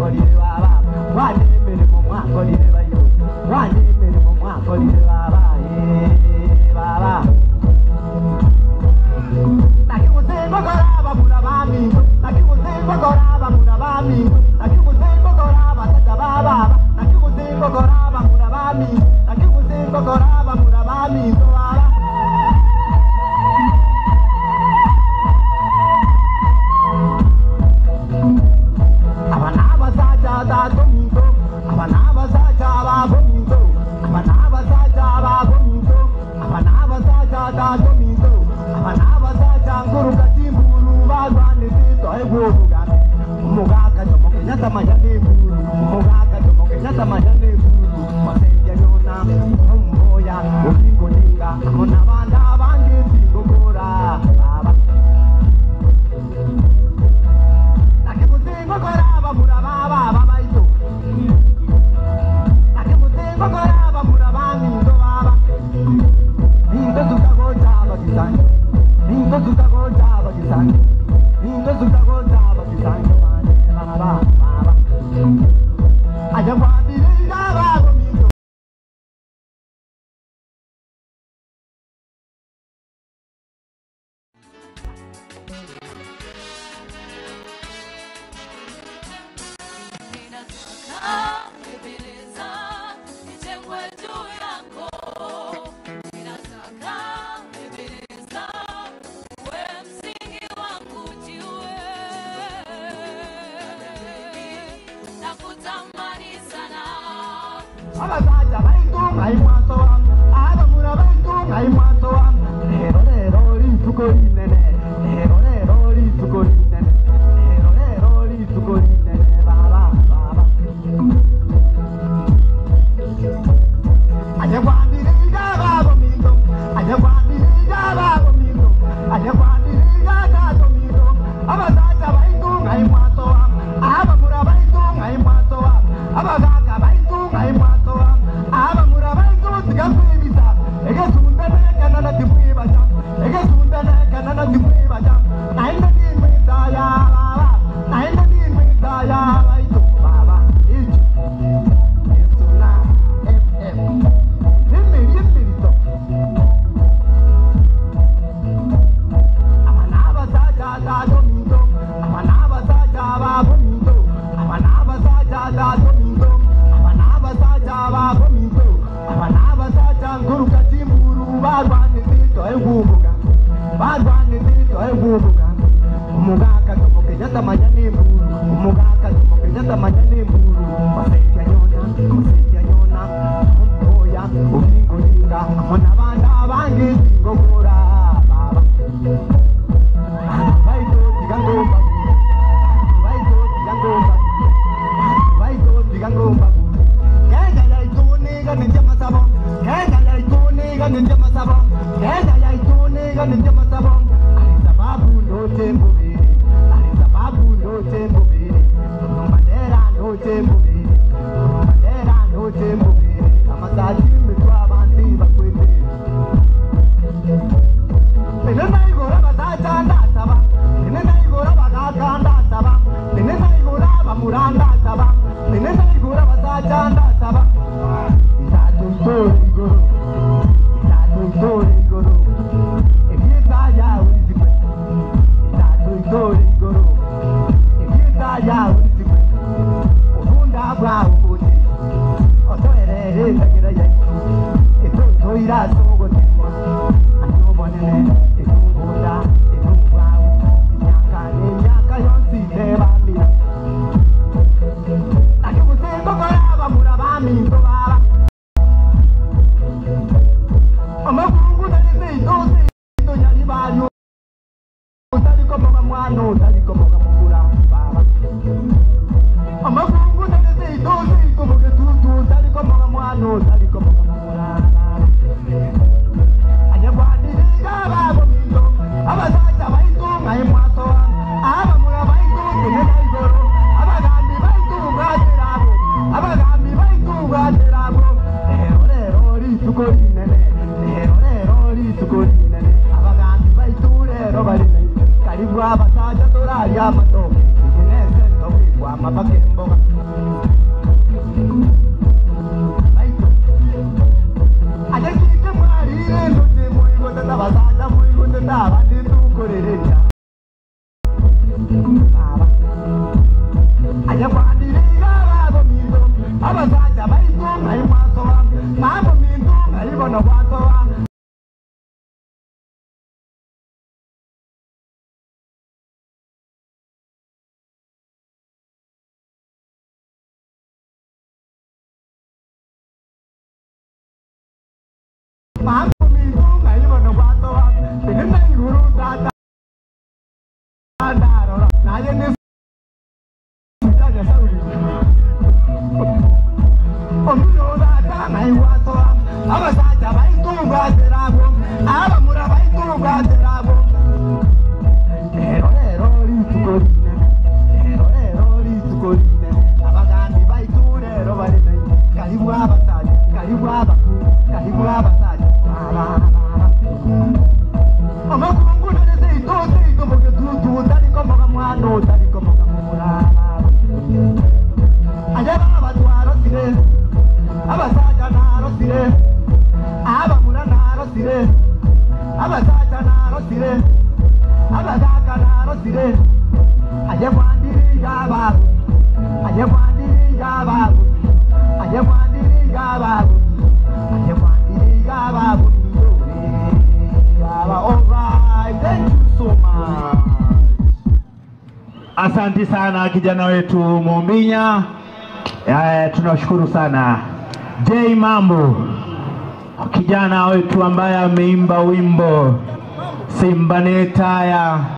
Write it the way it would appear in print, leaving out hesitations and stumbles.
mwakorire baba, Kwana emeremo mwakorire baito, Kwana emeremo mwakorire baba, eh, baba. Naki gose ngokora abamura baminto, naki gose ngokora abamura baminto, naki gose ngokora abasacha ba baba, naki gose ngokora abamura baminto, naki gose ngokora abamura baminto baba. Aba nabasacha tata ominto, aba nabasacha baba ominto, aba nabasacha baba ominto, aba nabasacha tata ominto, aba nabasacha nkoruka chimburu barwanete toegwe obogambi. Omogaka Jomo Kenyatta maya nemburu, omogaka Jomo Kenyatta maya nemburu, Masembia Yona, Omboya, Oginga Odinga, amo nabande abange tingokora baba. Naki gose ngokora abamura ba baba baito, naki gose ngokora abamura baminto baba, Ninto tukagocha abagisani, ninto tukagocha abagisani, ninto tukagocha abagisani bane baba baba. Aye gwambire iga baba ominto. Ninataka Ebeneza ijengwe juu yako. Ninataka Ebeneza uwe msingi wangu jiwe. Nakutamani sana. Abasacha baito ngai mwasoa, abamura baito ngai mwasoa. Rero rero rituko rinene, rero rero rituko rinene, rero rero rituko rinene, baba baba. Aye gwambire iga baba ominto, aye gwambire iga baba ominto, aye gwambire iga tata ominto. Abasacha baito ngai mwasoa, abamura baito ngai mwasoa, abagaka baito ngai mwasoa, abamura baito tiga kwebisa, egesunda nekanana timwebacha, egesunda nekanana timwebacha. Naende nimwetaya baba, naende nimwetaya baito baba. Ichi Isuna FM. Rimiri emirito. Aba n'abasacha tata ominto, aba n'abasacha baba ominto, aba n'abasacha tata ominto, aba n'abasacha baba ominto, aba n'abasacha nkoruka chimburu barwanete toegw'oboga, barwanete toegw'oboga. Omogaka Jomo Kenyatta manya nemburu, omogaka Jomo Kenyatta manya nemburu. Masaidia Yona, Masaidia Yona, Omboya, Oginga Odinga, amo nabande abange tingokora baba. Baito tiga ngomba, baito tiga ngomba, baito tiga ngomba. Kenya yaito niga ninje masabo, Kenya yaito niga ninje masabo, Kenya yaito niga ninje masabo. Alisababu ndoche mbubiri, alisababu ndoche mbubiri, Mandela ndoche mbubiri, Mandela ndoche mbubiri. Amasasi mitwa abandi bakwete. Nene naigora abasacha ndasaba, nene naigora abagaka ndasaba, nene naigora abamura ndasaba, nene naigora abasacha ndasaba. Isato itore igoro, isato itore igoro, ebieta yawe izigwe. Isato itore igoro, ebieta yawe izigwe. Obunda bwawe boche, otoerere etagira yaito, etoto irasogotemwa. Anobonene, etungunda, etungwawo, emiaka n'emiaka yonsi tebamira. mpaka emboga Baito Aye kike mwarire ndoche moigotete abasacha moigotete abande ntukorereria Baba Aye kwandire iga ababominto abasacha baito ng'ai mwasoa Mabominto ng'ai bono gwasoa. Mama ominto ng'ai bono gwatoa Tenena igoro tata ndarora naye ne suta ya Sauli Omino tata ng'ai gwatoa Abasacha baito mbwatera abwo Abamura baito mbwatera abwo Rero rero rituko rinene Rero rero rituko rinene Abagambi baito rero bare naintwe Karibu abasacha karibu abakungu karibu abasacha Baba baba Omokungu nere seito seito bogetutu Otari komoga mwana otari komoga momura baba Aye baba twarosire Abasacha narosire Abamura narosire Abasacha narosire Abagaka narosire Aye kwandire iga babo Aye kwandire iga babo Aye kwandire iga babo Aye kwandire iga babo All right, thank you so much. Asanti sana kijana wetu Muminya. Tunashukuru sana. J Mambo, kijana wetu ambaye ameimba wimbo Simba Netaya.